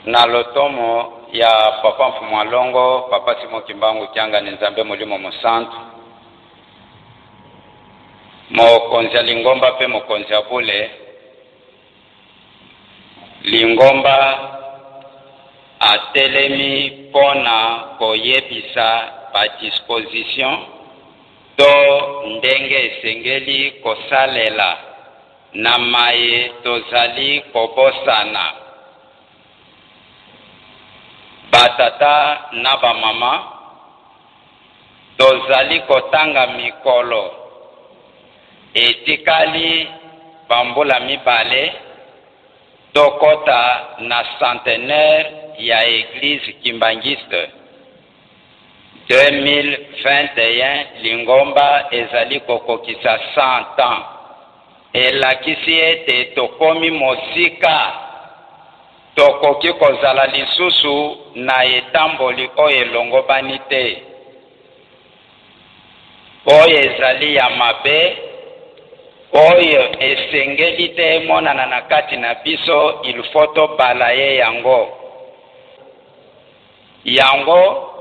Na lotomo ya Papa Mfumu a Longo, Papa Simon Kimbangu Kiangani Nzambe Molimo Mosantu, mokonzi ya lingomba mpe mokonzi ya bule, lingomba atelemi mpo na koyebisa ba dispositions to ndenge esengeli kosalela na maye tozali kobosana. Ba tata na ba mama, tozali kotanga mikolo etikali bambula mibale tokota na centenaire ya Eglise Kimbanguiste. 2021 lingomba ezali kokokisa 100 ans. Elakisi ete tokomi mosika, tokoki kozala lisusu na etamboli oyo elongobani te, oyo ezali ya mabe, oyo esengeli te emonana na kati na biso, il faut tobalaye yango. Yango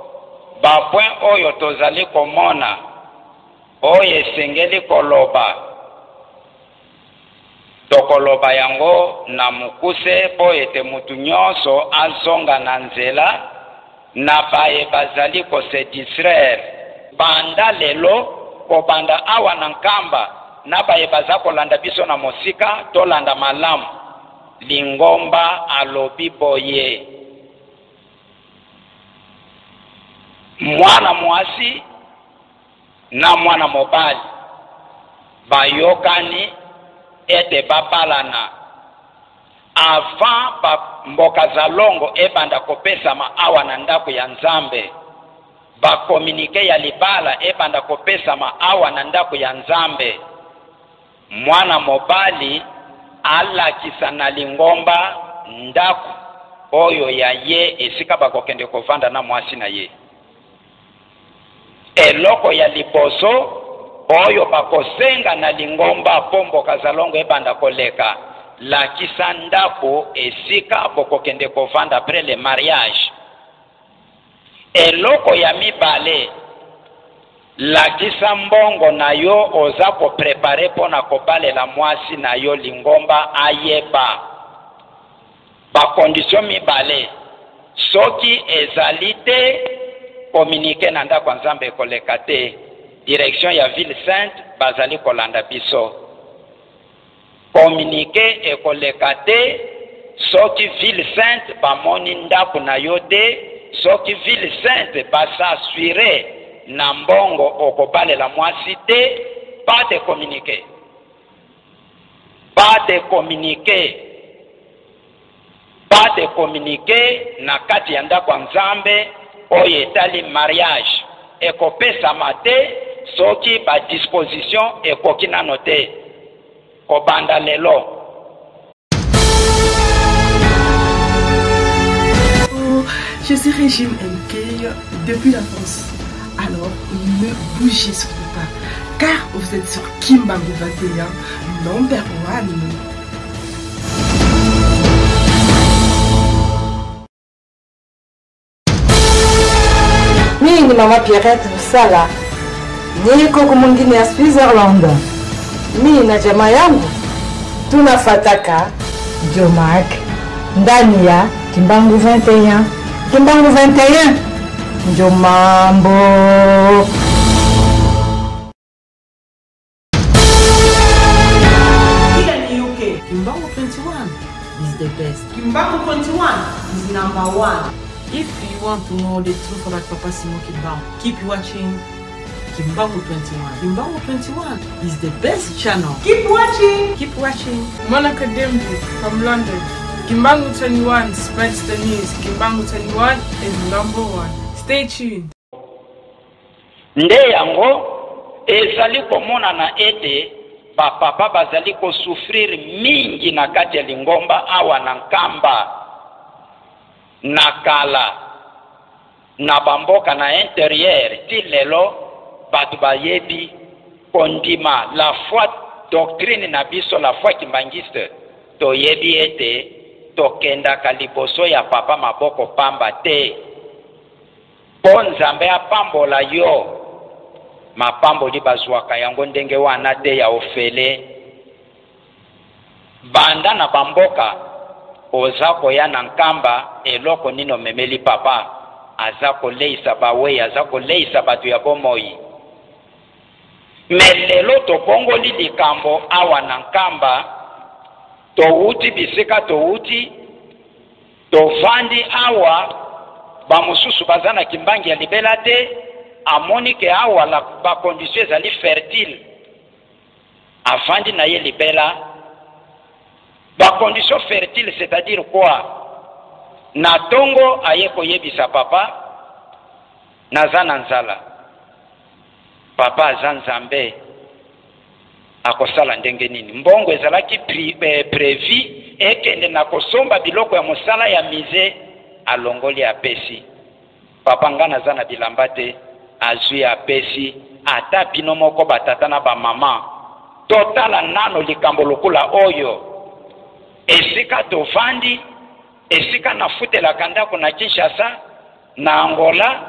ba points oyo tozali komona oyo esengeli koloba, tokoloba yango na mokuse mpo ete mutu nyonso azonga na nzela na baye bazali ko se distraire banda lelo kobanda awa na Nkamba na baye baza kolanda biso na mosika, tolanda malamu lingomba alobi boye. Mwana mwasi na mwana mobali bayokani ete babalana avant ba mboka zalongo ebanda kopesama awa na ndako ya Nzambe, ba communique ya libala ebanda kopesama awa na ndako ya Nzambe. Mwana mobali alakisa na lingomba ndako oyo ya ye esika bakokende kovanda na mwasi na ye. Eloko ya liboso oyo bakosenga na lingomba mpo mboka zalongo ebanda koleka, lakisa ndako esika bokokende kovanda après le mariage. Eloko ya mibale, lakisa mbongo na yo oza ko preparer mpo na kobalela mwasi na yo lingomba ayeba. Ba conditions mibale soki ezali te, communique na ndako ya Nzambe ekoleka te. Direction ya ville sainte bazali kolanda biso. Communique ekoleka te soki ville sainte bamoni ndaku na yo te, soki ville sainte ba s'assurer na mbongo okobalela mwasi te, pas de communique. Pas de communique. Pas de communique na kati ya ndako ya Nzambe oyo etali mariage ekopesama te soki ba dispositions ekoki nano te kobanda lelo. Je suis Régine MK depuis la France. Alors, ne bougez surtout pas, car vous êtes sur Kimbangu 21, number 1. Mimi ni Mama Pierrette Rusala, niko kumwingine ya Switzerland. Mimi na jamaa yangu tunafataka Jomak ndani ya Kimbangu 21. Kimbangu 21 njo mambo. Here in the UK, Kimbangu 21 is the best. Kimbangu 21 is number one. If you want to know the truth about Papa Simon Kimbangu, keep watching Kimbangu 21. Kimbangu 21 is the best channel. Keep watching. Keep watching. Monica Dimbu from London. Kimbangu 21 spreads the news. Kimbangu 21 is number one. Stay tuned. Nde yango ezali komonana ete ba papa bazali ko souffrir mingi na kati ya lingomba awa na Nkamba. Na kala, na ba mboka na interieur ti lelo batu bayebi kondima la foi doctrine na biso la foi kimbanguiste toyebi ete Tokendaka liboso ya papa maboko pamba te. Mpo Nzambe apambola yo. Mapamboli bazwaka yango ndenge wana te ya ofele. Banda na bamboka oza koya na Nkamba eloko nini omemeli papa? Aza koleisa bawei, aza koleisa bato ya bomoi. Mais lelo tobongoli likambo awa na Nkamba, towuti bisika towuti, tovandi awa, bamosusu baza na kimbangi ya libela te, amoni ke awa la ba conditions ezali fertile, avandi na ye libela. Ba conditions fertile c'est-à-dire quoi? Na tongo aye koyebisa papa naza na nzala. Papa aza Nzambe akosala ndenge nini? Mbongo ezalaki eh, prevu ekende na kosomba biloko ya mosala ya musee, alongoli apesi papa. Nga naza na bilamba te, azwi apesi. Ata bino moko batata na bamama, totala nano likambo lokola oyo. Esika tovandi, esika nafutelaka ndako na Kinshasa, na Angola,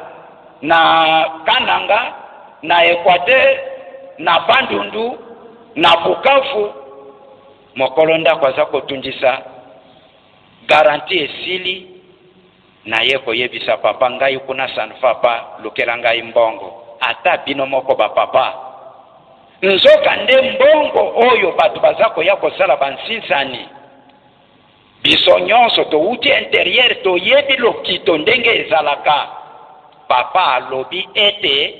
na Kananga, na Equateur, na Bandundu, na Bukavu, mokolo ndako aza kotungisa, garantie esili, naye koyebisa papa ngai kuna ça ne va pas, lukela ngai mbongo. Ata bino moko ba papa, nzoka nde mbongo oyo bato baza koya kosala bansinsani, Biso nyonso towuti interieur toyebi lokito ndenge ezalaka. Papa alobi ete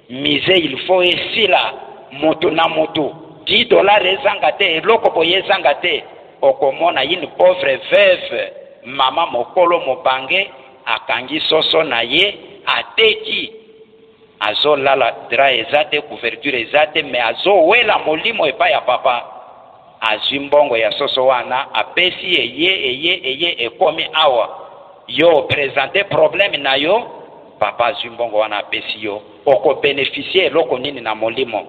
musee il faut esila mutu na mutu 10 dollars ezanga te eloko boye ezanga te. Okomona une pauvre veuve mama mokolo mobange akangi soso na ye ateki azolala drap eza te couverture eza te mais azowela molimo epai ya papa. Azwi mbongo ya soso wana apesi ye ye eye eye ekomi awa yo o presenter problème na yo papa azwi mbongo wana apesi yo oko beneficier eloko nini na molimo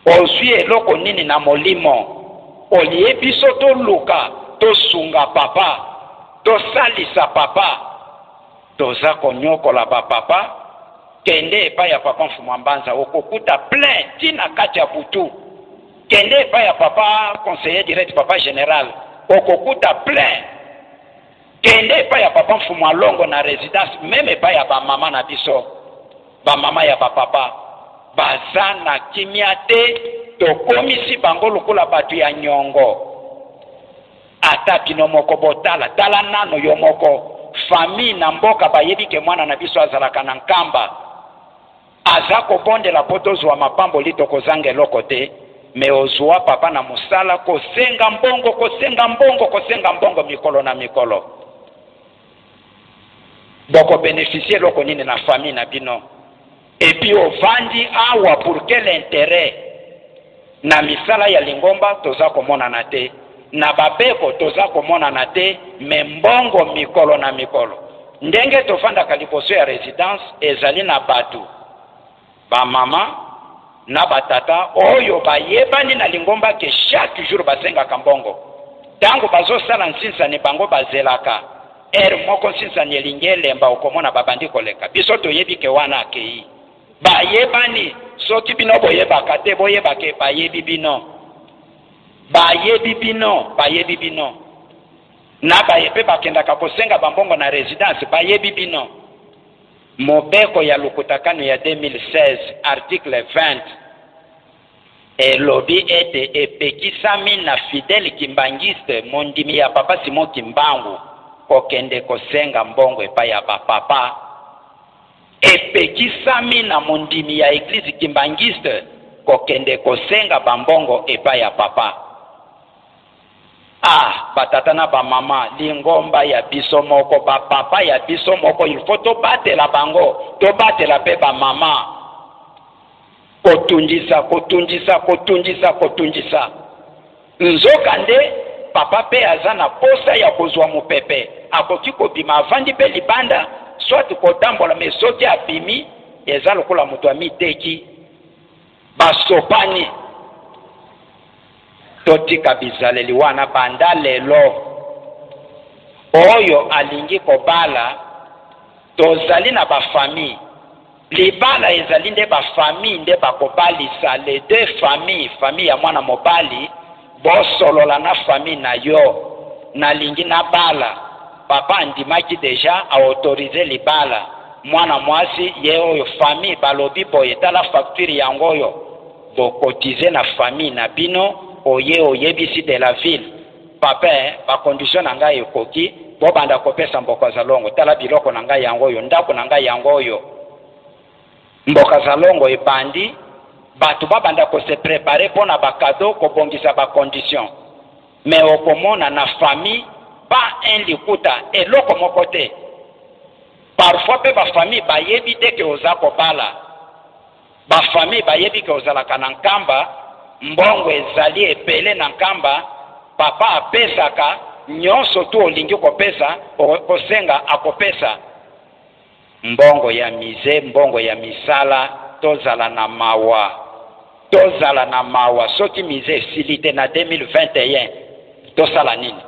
ozwi eloko nini na molimo olie biso toluka tosunga papa tosalisa papa Toza konyokola ba papa, kende epai ya papa Mfumu Mbanza okokuta plein ti na kati ya butu. Kende epai ya papa conseiller direct papa general okokuta plein. Kende epai ya papa Mfumu Alongo na residence meme epai ya ba mama na biso, ba mama ya ba papa baza na kimia te, tokomisi bango lokola bato ya nyongo. Ata bino moko botala tala nano yo moko famille na mboka bayebi ke mwana na biso azalaka na nkamba aza kobondela po tozua mapamboli tokozanga eloko te me ozua papa na mosala kosenga mbongo kosenga mbongo kosenga mbongo mikolo na mikolo boko beneficie eloko nini na famille na bino epuis ovandi awa pour quel interet Na misala ya lingomba toza komonana te, na babeko toza komonana te, mais mbongo mikolo na mikolo. Ndenge tofandaka liboso ya residence ezali na batu, ba mama na ba tata oyo bayebani na lingomba ke chaque jour basengaka mbongo. Tango bazosala nsinsani bango bazelaka heure moko nsinsani elingi elemba okomona babandi koleka. Biso toyebi ke wana akeyi. Bayebani, soki bino boyebaka te, boyeba ke bayebi bino. Bayebi bino, bayebi bino. Na baye pe bakendaka kosenga ba mbongo na residence, bayebi bino. Mobeko ya Lukutakanu ya 2016, article 20, elobi ete epekisami na fidèle kimbanguiste, mondimi ya Papa Simon Kimbangu, kokende kosenga mbongo epai ya ba papa. Epekisami na mondimi ya eglise kimbanguiste kokende kosenga ba mbongo epai ya papa. Ah ba tata na ba mama, lingomba ya biso moko, ba papa ya biso moko, il faut tobatela bango, tobatela pe ba mama. Kotungisa, kotungisa, kotungisa, kotungisa. Nzoka nde papa pe aza na posa ya kozua mupepe, akoki kobima avandi pe libanda soit kotambola mais soki abimi eza lokola mutu amiteki, basopani. Totika bizaleli wana banda lelo. Oyo alingi kobala, tozali na ba famille. Libala ezali nde ba famille nde bakobalisa, les deux familles, famille ya mwana mobali, bosolola na famille na yo, nalingi nabala, papa andimaki dejà, a autoriser libala, mwana mwasi ye oyo famille balobi boye, tala facture yango oyo, bo cotiser na famille na bino, oye oyebisi de la ville, Papa eh, ba conditions na ngai ekoki, bobanda kopesa Mboka-Zalongo, tala biloko na ngai yango oyo, ndako na ngai yango oyo. Mboka-Zalongo ebandi, bato babanda ko se preparer mpo na ba cadeaux, kobongisa ba conditions. Mais okomona na famille, pas un likuta, eloko moko te. Parfois mpe ba famille bayebi te ke oza kobala. Ba famille bayebi ke ozalaka na Nkamba, mbongo ezali ebele na Nkamba, papa apesaka nionso tout olingi kopesa, kosenga akopesa. Mbongo ya musee, mbongo ya misala, tozala na mawa, tozala na mawa, soki musee esili te na 2021 tosala nini?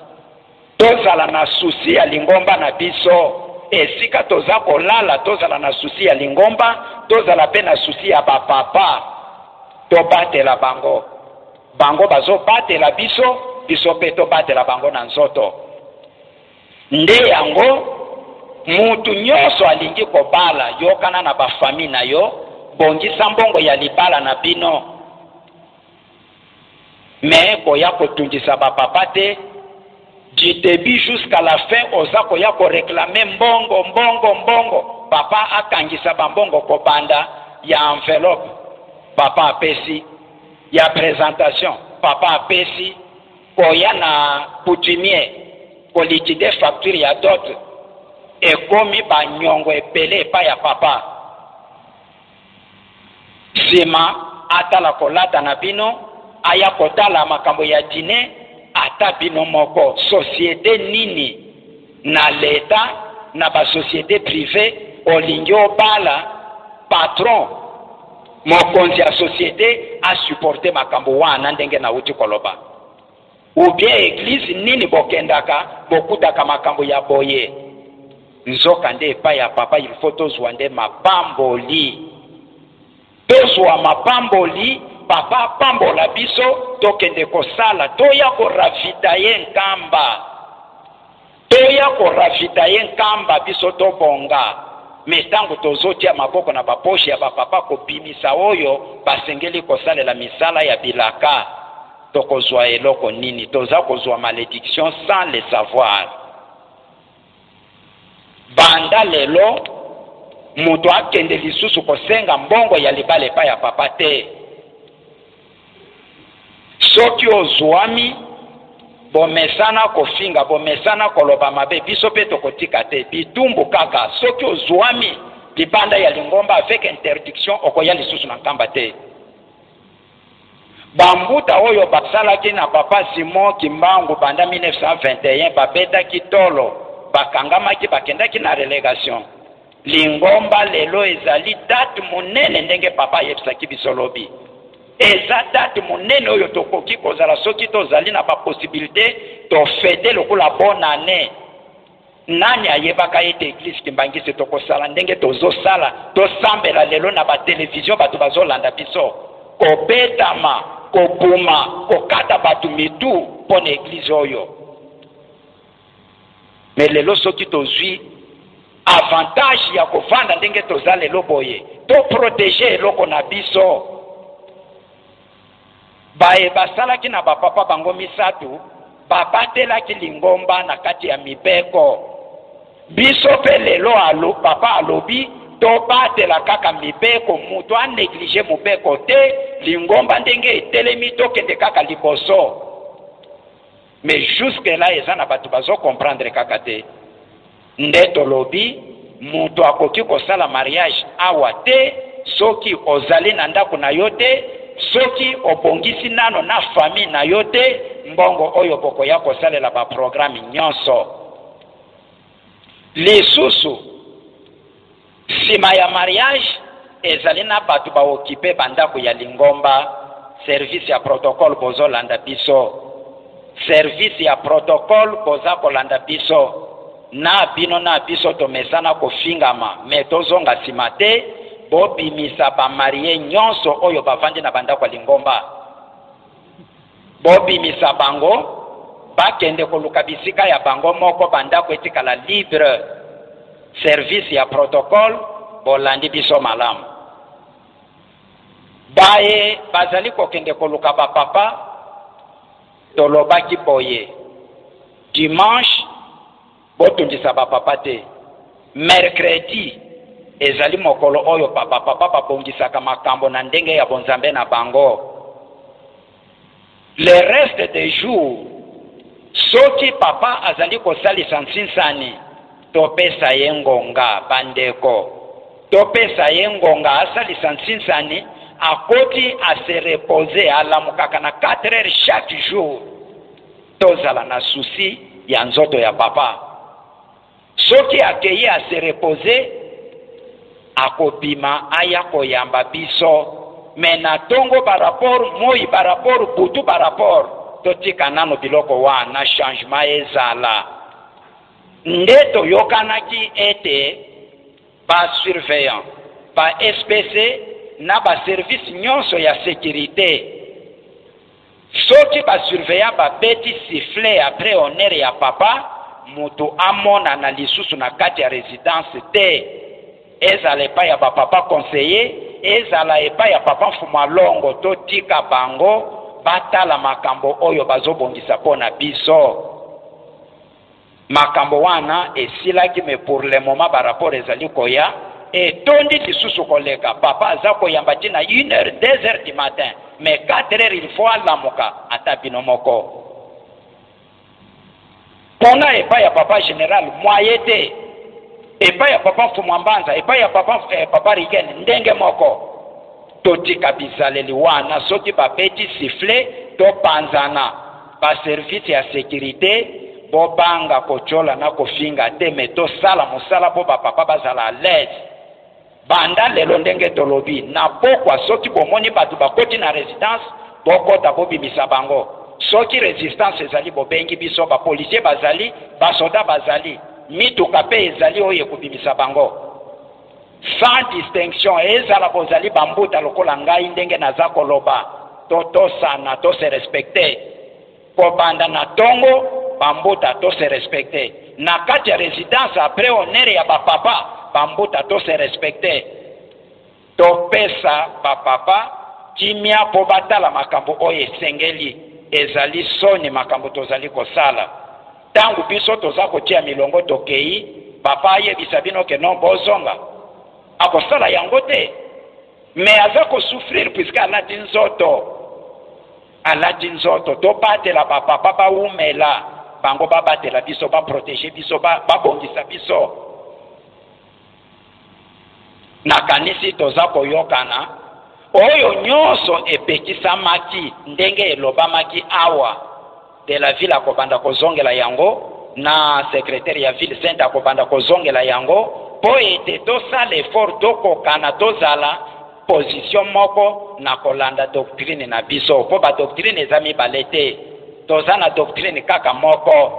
Tozala na souci ya lingomba na biso esika toza kolala, tozala na souci ya lingomba, tozala pe na souci ya ba papa, tobatela bango, bango bazobatela biso, biso pe tobatela bango na nzoto. Nde yango mutu nyoso alingi kobala, yokana na ba famille na yo, bongisa mbongo ya libala na bino. Mais koya kotungisa ba papa te du debut jusqu'à la fin oza koya ko reclamer mbongo mbongo mbongo papa akangisa ba mbongo kobanda ya enveloppe papa apesi ya presentation papa apesi koya na coutumier ko liquider facture ya dot ekomi ba nyongo ebele epai ya papa. Sima atala kolata na bino, aya kotala makambo ya diner, ata bino moko. Societe nini na l'etat, na ba societe privee olingi obala patron, mokonzi ya societe a supporter makambo wana ndenge nawuti koloba? Ou bien eglise nini bokendaka bokutaka makambo ya boye? Nzoka nde epai ya papa il faut tozua nde mapamboli. Tozua mapamboli, papa apambola biso tokende kosala, toya ko ravitailler Nkamba. Toya ko ravitailler Nkamba biso tobonga. Mais tango tozotia maboko na ba poche ya ba papa kobimisa oyo basengeli kosalela misala ya bilaka, tokozua eloko nini? Toza kozua malediction sans le savoir. Banda lelo moto akende lisusu kosenga mbongo ya libala epai ya papa te. Soki ozuami, bomesana kofinga, bomesana koloba mabe, biso pe tokotika te, bitumbu kaka. Soki ozuami libanda ya lingomba avec interdiction, okoya lisusu na Nkamba te. Ba mbuta oyo basalaki na papa Simon Kimbangu banda 1921 babetaki tolo, bakangamaki, bakendaki na relegation. Lingomba lelo ezali date monene ndenge papa ayebisaki biso lobi. Eza date monene oyo tokoki kozala soki tozali na ba possibilite to fete lokola bonne annee. Nani ayebaka ete eglise kimbanguiste tokosala ndenge tozosala, tosambela lelo na ba television bato bazolanda biso, kobetama, kobuma, kokata bato mitu mpo na eglise oyo. Mais lelo soki tozui avantage ya kovanda ndenge toza lelo boye, to proteger eloko na biso. Baye basalaki na ba papa bango misatu babatelaki lingomba na kati ya mibeko. Biso pe lelo alo, papa alobi tobatela kaka mibeko, moto a negliger mobeko te, lingomba ndenge etelemi tokende kaka liboso. Mais jusque là eza na batu bazo comprendre kaka te. Nde tolobi mutu akoki kosala mariage awa te soki ozali na ndaku na yo te, soki obongisi nano na famille na yo te mbongo oyo bokoya kosalela ba programme nyonso. Lisusu sima ya mariage ezali na batu ba occupe ba ndaku ya lingomba, service ya protocole bozo landa biso, service ya protocole boza kolanda biso. Na bino na biso tomesana kofingama, mais tozonga sima te. Bobimisa ba maries nyonso oyo bavandi na bandako ya lingomba, bobimisa bango bakende koluka bisika ya bango moko, bandako etikala libre. Service ya protocole, bolandi biso malamu. Baye bazali kokende koluka bapapa, tolobaki boye: dimanche botundisa bapapa te. Mercredi ezali mokolo oyo bapapa babongisaka makambo na ndenge ya bonzambe na bango. Le reste des jours, soki papa azali kosalisa nsinsani, topesa ye ngonga. Bandeko, topesa ye ngonga asalisa nsinsani, akoti ase reposer, alamukaka na 4 heures chaque jour. Tozala na souci ya nzoto ya papa. Soki akei ase reposer, akobima aya koyamba biso. Mais na ntongo barapport, moi barapport, butu barapport, totika nano biloko wana. Changement ezala nde toyokanaki ete basurveillant, ba SPC na baservice nyonso ya sécurité, soki basurveillant babeti sifflet après honneur ya papa, moto amonana lisusu na kati ya résidence te, ezala epai ya bapapa conseiller, ezala epai ya papa Mfumu Alongo. Totika bango batala makambo oyo bazobongisa mpo na biso. Makambo wana esilaki, mais pour le moment barapport ezali koya, etondi lisusu koleka. Papa aza koyamba ntina 1 heure, 2 heures du matin, mais 4 heures il faut alamuka. Ata bino moko mpona epai ya papa général moye te, epai ya papa Mfumu Mbanza, epai ya papa Rigen, ndenge moko. Totika bizaleli wana. Soki babeti sifflet, topanzana. Baservice ya sécurité, bobanga kotyola na kofinga te, mais tosala mosala mpo bapapa bazala à l'aise. Banda lelo, ndenge tolobi na pokwa, soki bomoni bato bakoti na résidence, bokota, bobimisa bango. Soki résistance ezali, bobengi biso. Bapolicier bazali, basoda bazali, mituka mpe ezali oyo ekobimisa bango sans distinction. Ezala bozali bambuta lokola ngai, ndenge naza koloba, totosana, tose respecter. Kobanda na ntongo, bambuta, tose respecter na kati ya résidence après honneur ya bapapa. Bambuta, tose respecter, topesa bapapa kimia mpo batala makambo oyo esengeli. Ezali soni makambo tozali kosala. Ntango biso toza kotia milongo, tokei, papa ayebisa bino ke non, bozonga, akosala yango te. Mais aza kosouffrir puisque alati nzoto, alati nzoto. Tobatela bapapa, bawumela bango, babatela biso, baprotéger biso, babongisa biso. Nakanisi toza koyokana. Oyo nyonso epekisamaki, ndenge elobamaki awa, de la ville akobanda kozongela yango, na secrétaire ya ville sainte akobanda kozongela yango, mpo ete tosala effort, tokokana, tozala position moko na kolanda doctrine na biso, mpo badoctrine eza mibale te, toza na doctrine kaka moko.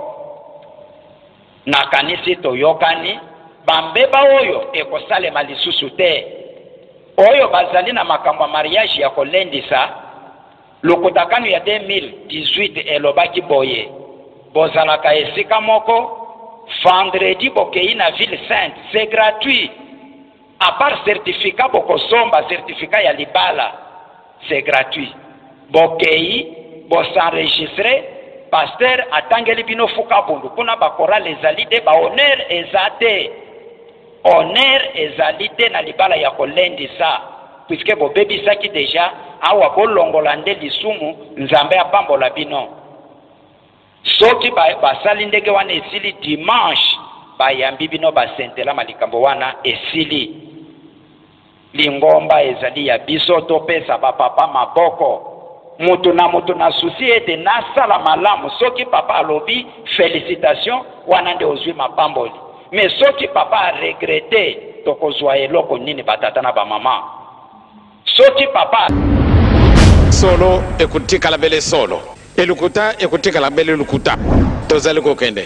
Nakanisi toyokani. Bambeba oyo ekosalema lisusu te. Oyo bazali na makambo ya mariage ya kolendisa, lokutakanu ya 2018 elobaki boye: bozalaka esika moko, vendredi bokei na ville sainte, c'est gratuit, à part certificat bokosomba, certificat ya libala, c'est gratuit. Bokei, bos'enregistrer, pasteur atangeli bino fuka bundu kuna, bachorale ezali te, bahonneur eza te. Honneur ezali te na libala ya kolendisa, puisque bobebisaki déjà. Awa bolongola nde lisumu. Nzambe apambola bino. Soki basali ndenge wana, esili. Dimanche bayambi bino, basentelama, likambo wana esili. Lingomba ezali ya biso, topesa bapapa maboko. Mutu na mutu na souci ete nasala malamu. Soki papa alobi félicitation, wana nde ozwi mapamboli. Mais soki papa aregretter, tokozwa eloko nini, batata na bamama? Soki papa Solo ekotikala bele solo, elukuta ekotikala bele lukuta. Tozali kokende.